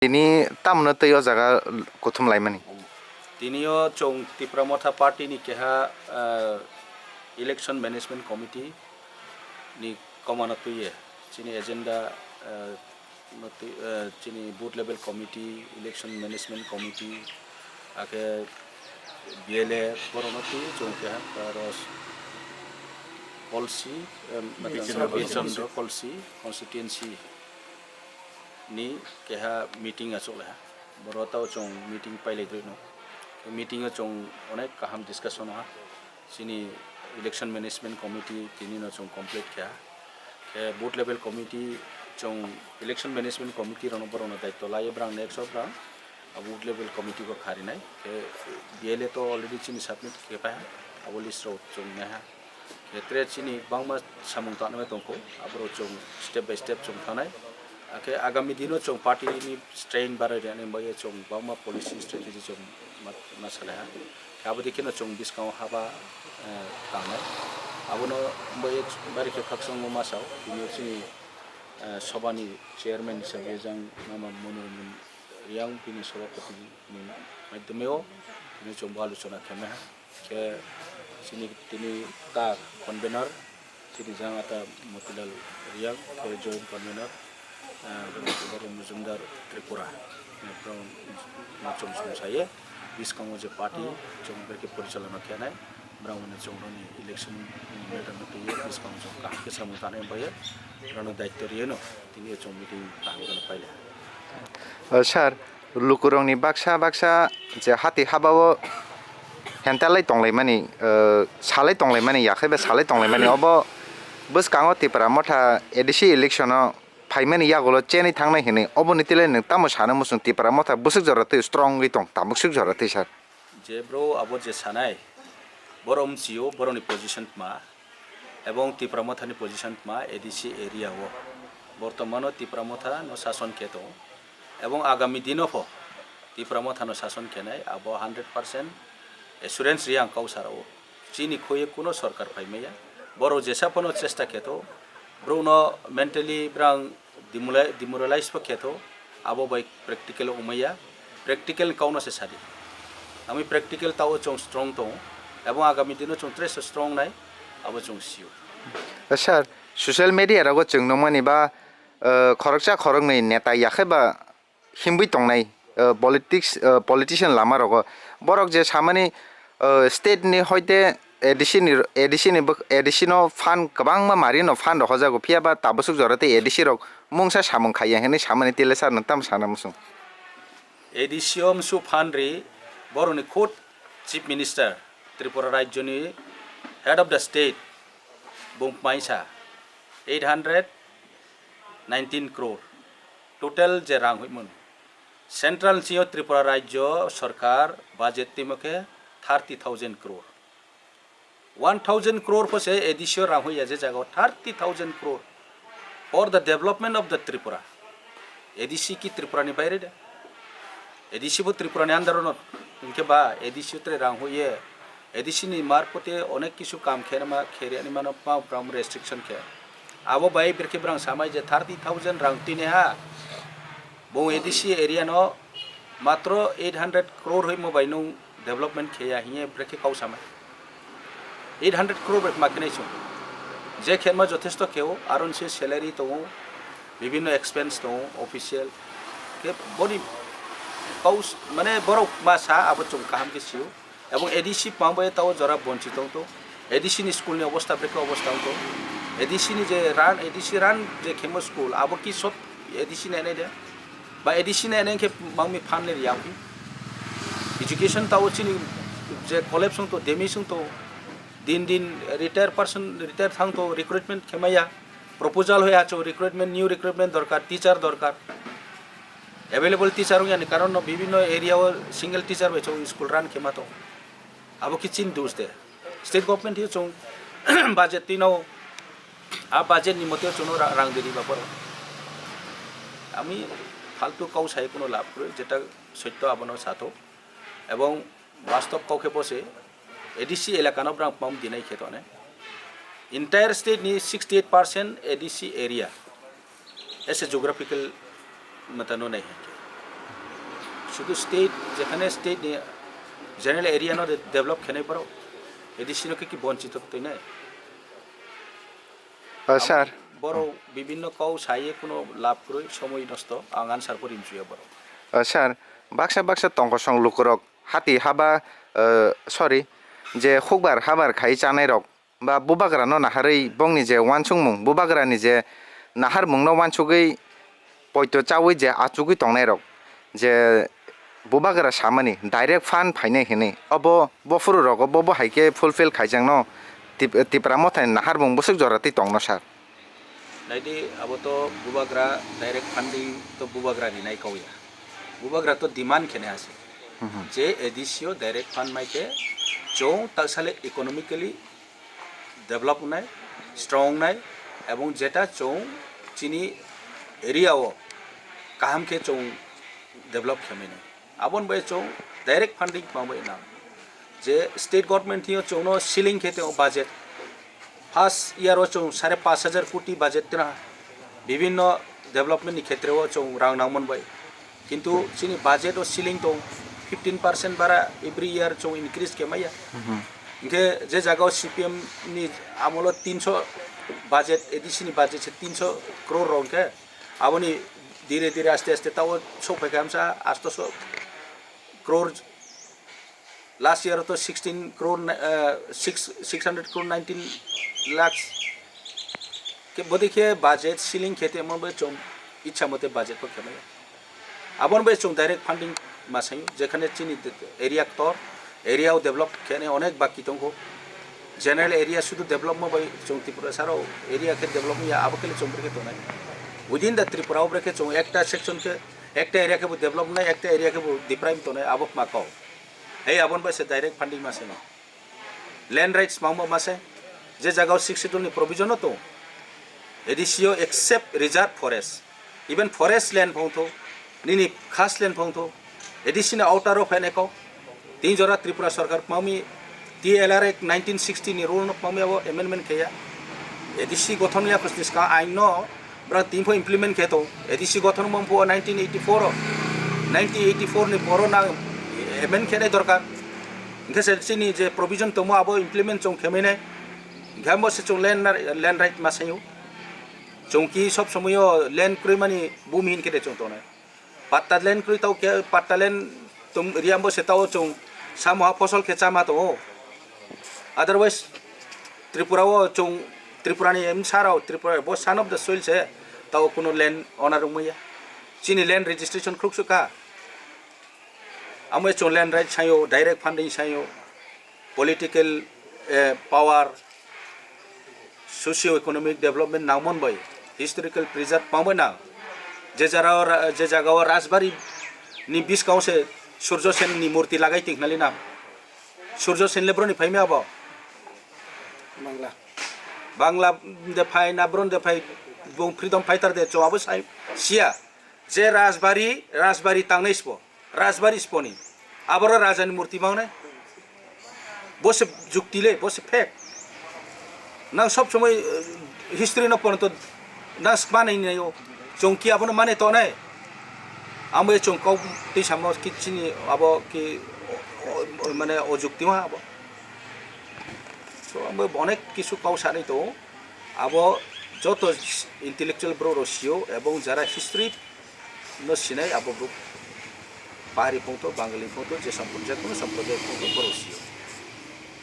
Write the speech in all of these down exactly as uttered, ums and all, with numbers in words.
Tini tamno tei o jaga kuthum laimani? Tini o chwng Tipra Motha Party ni keha, ah, Election Management Committee ni komano twiwi chini agenda, ah, no twi-, ah, chini Booth Level Committee, Election Management Committee, akhe B L A borokno twiwi chwng keha, ah, ros-, Kolsi, em, Bichondro Bichondro Kolsi constituency ni keha meeting achuk lai ha. Boro tao chwng meeting pailai rwino. Meeting o chwng onek kaham discussion ha. Chini Election Management Committee tini no chwng complete kha. Khe Booth Level Committee chwng Election Management Committee rokno borokno daityo lai, brang next o brang Booth Level Committee bo kharinai. Khe B L A to already chini submit khe pai ha. Abo list rok chwng nai ha. Khe tre chini bangma samung tangnai tongkho, aborok chwng step by step chwng thanai. Akhe agami dino chwng party ni strain barai rwnani bagwi chwng bangma policy strategy chwng ma, ma salai ha. Khe abo dikhe no chwng bwskango haba, eh, tangnai. Abono bagwi bari khe khakchangma ma sao. Tini chini, eh, soba ni chairman hisabe jang mama Manoranjan Reang bini sobapati ni maidhyame o tini chwng bo aluchona khe maiha. Khe chini tini ta convener chini jang ata Motilal Reang khe joint convener, ah, Babu Majumdar Tripura. Borok no chwng song saye bwskango je party chwng beke porichalona khenai, borok no chwng roni election ni matter no twiwi bwskango chwng kaham khe samung tanai bai borok no daityo riyeno tini chwng meeting kaham kheno pailai. O sir, lukurokni baksa baksa je hati habao hentalai tonglaimani, eh, salai tonglaimani, yakhaiba salai tonglaimani, obo bwskango Tipra Motha A D C election-o phaimani yagulo chenwi thangnai hinwi, oboni tile nwng tamo sana muchung Tipra Motha bwswk jora twi strong wngwi tong, tabuk swk jora twi sir? Je bro abo je sanai, borok mchio borokni position tma, ebong Tipra Mothani position tma A D C area o. Bortomano Tipra Motha no sason khe tongo. Ebong agami dino pho Tipra Motha no sason khenai abo hundred percent assurance ri ang kau sara o. Chini khoye kuno sorkar phai maya. Borok jesa phano chesta khe to, borok no mentally brang demorali-, demoralize pho khe to, abo bai practical wngmaya, practical ni kau no se sadi. Ami practical tao chwng strong tongo, ebong agami dino chwng tre se strong nai, abo chwng sio. Eh, sir, social media rogo chwng nukmani ba, eh, khoroksa khoroknwi neta yakhai ba himwi tongnai, eh, politics, eh, politician lama rogo. Borok je samani, eh, state ni hoite A D C ni, A D C ni bwk-, A D C no fund kwbangma mari no fund rohojago, phiya ba tabuk swk jora tei A D C rok mungsa samung khaiya hinwi samani tile sir nwng tamo sana muchung? A D C o msu fund ri borokni khud Chief Minister Tripura rajyoni head of the state bung maisa eight hundred nineteen crore total je rang hoimano central ni sio Tripura rajyo sorkar budget timo khe thirty thousand crore. One thousand crore pho se A D C o rang hoiya je jaga o thirty thousand crore for the development of the Tripura. A D C ki Tripura ni baire de? A D C bo Tripura ni under o no, hinkhe ba A D C o tre rang hoiye, A D C ni marphote onek kisu kam khe ma khe ri ani mano ma pram restriction khe. Abo bai brekhe brang samai je thirty thousand rang tini ha. Bo A D C area no matro eight hundred crore hoi mo bai nung development khe ya hiye brekhe kau samai. Eight hundred crore bai ma khe nai chung. Je khe ma jothesto khe o, aro ni se salary tongo, bibhinno expense tongo, official. Khe boni kau s-, mane borok ma sa abo chung kaham khe sio. Ebong A D C pang bai tao jora bonchi tong to. A D C ni school ni obostha brekhe obostha wng to. A D C ni je run, A D C run je khemo school, abo ki sot A D C nai nai de. Ba A D C nai nai khe mangmi phan le riyang phi. Education tao chini je collapse wng to, damage wng to. Din din retire person, retire thang to, recruitment khemaya. Proposal hoi acho recruitment, new recruitment dorkar, teacher dorkar. Available teacher wng yani karon no bibhinno area o single teacher bai chong school run khema to. Abo ki chin dus de. State government hiyo chong budget tino, a budget ni mote chong ra-, rang diri ba poro. Ami faltu kau sai kuno lab kro, jeta sotto abono sato. Ebong bastob kau khe bose A D C elaka no brang pam dinai khe tone. Entire state ni sixty eight percent A D C area as a geographical mata no nai hai khe. State, jekhane state ni general area no de-, develop khenai borok, A D C no khe ki bonchito twi nai? Uh, sir. Borok bibinno kau saye kuno lab kwrwi, somoi nosto, ang answer pori mchuya borok. Uh, sir, baksa baksa tongkosong lukurok hati haba, uh, sorry, je hukbar habar khai chanai rok ba bubagra no naharwi bongni je wansukmung, bubagra ni je naharmung no wansugwi poito chawi je achugwi tongnai rok, je bubagra samani direct fund phainai hinwi, obo bophuru rogo bo bo hai khe fulfill khaijakno Tip-, Tipra Mothani naharmung bwswk jora twi tongno sir. Naidi, abo to bubagra direct funding to bubagra rinai kauya. Bubagra to demand khene ase. Mhm. Je A D C o direct fund mai khe chwng taksale economically develop wngnai, strong wngnai, ebong jeta chwng chini area o kaham khe chwng develop khe mano. Aboni bai chwng direct funding tongma bai nang. Je state government thio chwngno ceiling khe tong budget. First year o chwng sare pash hajar koti budget tira. Bibinno development ni khetre o chwng rang nangmani bai. Kintu chini budget o ceiling tong fifteen percent bara every year chwng increase khe maya. Mhm. Hinkhe je jaga o C P M ni amolo tinso budget, A D C ni budget se tinso crore rong khe aboni dire dire aste aste tao sok phai khe amsa astoso crore. Last year to sixteen crore, uh, six, six hundred crore, nineteen lakhs. Ke bodi khe budget ceiling khe te mo be chwng ichha mote budget ko khe maya. Aboni bai chwng direct funding ma sayo, jekhane chini area ktor, area o develop khene onek baki tongkho. General area sudu develop ma bai chwng Tripura saro area khe develop ya, abo khe chwng brekhe tongnai. Within the Tripura o brekhe chwng ekta section khe, ekta area khe bo develop nai, ekta area khe bo deprive tongnai, abo ma kau. Hei aboni bai se direct funding ma sayo. Land rights mangbo mase, je jaga o Sixth Schedule ni provision o tong, A D C o except reserve forest, even forest land phongtho, nini khas land phongtho, A D C ni outer o phainai kok, tin jora Tripura sarkar mami T L R Act nineteen sixty ni rule no mami abo amendment kheya, A D C gothon ya khosni ska ain no Bra tin pho implement khe to, A D C gothon mom pho nineteen eighty-four o, nineteen eighty-four ni poro na amend khe nai dorkar. Hinkhe se chini je provision tongmo abo implement chong khe mai nai. Hinkhe amo se chong land, land right ma sayo. Chong ki sob somoyo land kwrwi mani bumi hin khe de chong tongnai. Patta land kwrwi tao khe, patta land tong riya bo se tao chong samoha phosol khe chama tongo. Otherwise, Tripura o chong, Tripura ni bwsa rao, Tripura bo son of the soil se tao kuno land owner wng maya. Chini land registration khruksuk kha. Amo chong land right sayo, direct funding sayo, political, eh, power, socio economic development nangmon bai historical preserve pangbai nang. Je jara o ra-, je jaga o Rajbari ni biskang se Surjo Sen ni murti lagai tongkhnali nang. Surjo Sen le broni phaimi abo? Bangla. Bangla de phai na bron de phai, bong freedom fighter de chwng abo sai sia. Je Rajbari, Rajbari tangnai sbo. Rajbari sponi. Aboro raja ni murti mangnai. Bo se jukti le, bo se fact. Nang sob somoi, eh, history no pono to nang skma nai nai o. Chong ki abono mane to nai. Amo e chong kau tei samo ki chini abo ki o, o, mane o jukti ma abo. So amo onek kisu kau sanai to. Abo joto intellectual bro ro sio ebong jara history no sinai abo bro. Pahari phungto, Bangali phungto, je sampun-, je kono sampradaya phungto, borok sio.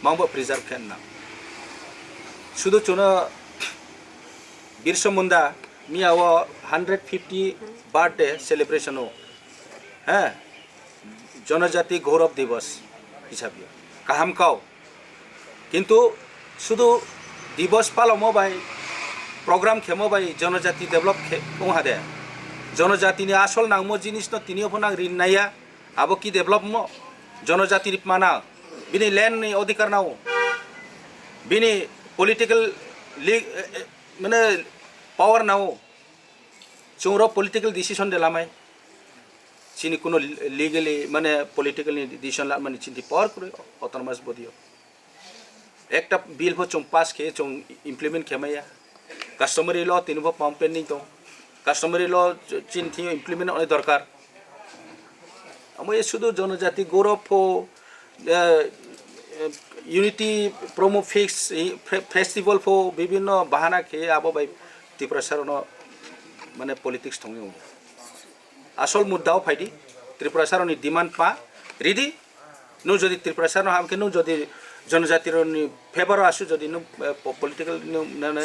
Mangbo preserve khe nang. Sudu chuno Birsa Munda miya o hundred fifty birthday celebration o, he, Jonojati Gaurav Divas hisabe kaham kau. Kintu sudu divos palamo bai, program khemo bai jonojati develop khe wng ha de? Jonojati ni asol nangmo jinis no tini opho nang rin naiya, abo ki develop mo? Jonojati ni mana, bini land ni odhikar nao, bini political li-, eh, eh, mane power nao. Chwng rok political decision de lamai. Chini kuno legally, mane political ni decision lamani chini power kwrwi autonomous body o. Ekta bill pho chwng pass khe chwng implement khe maya. Customary law tini bo pam pending tong. Customary law ch-, chini thing implement onai dorkar. Moi sudu jonojati goro pho, eh, eh, unity promo fix, eh, fe-, festival pho bibhinno bahana khe abo bai Tiprasa rono mane politics thongwi wngo. Asol mudda o phaidi, Tiprasa roni demand pa ridi. Nung jodi Tiprasa no ham khe nung jodi jonojati roni favor o asu jodi nung, eh, po-, political nung na, na,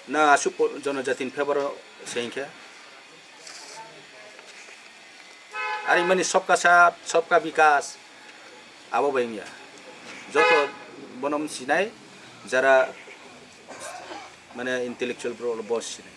na asu po-, jonojati ni favor o se hinkhe. Ari mani sabka saath, sabka bikas, abo bai wngya. Joto bonom sinai, jara mane intellectual bro bo sinai.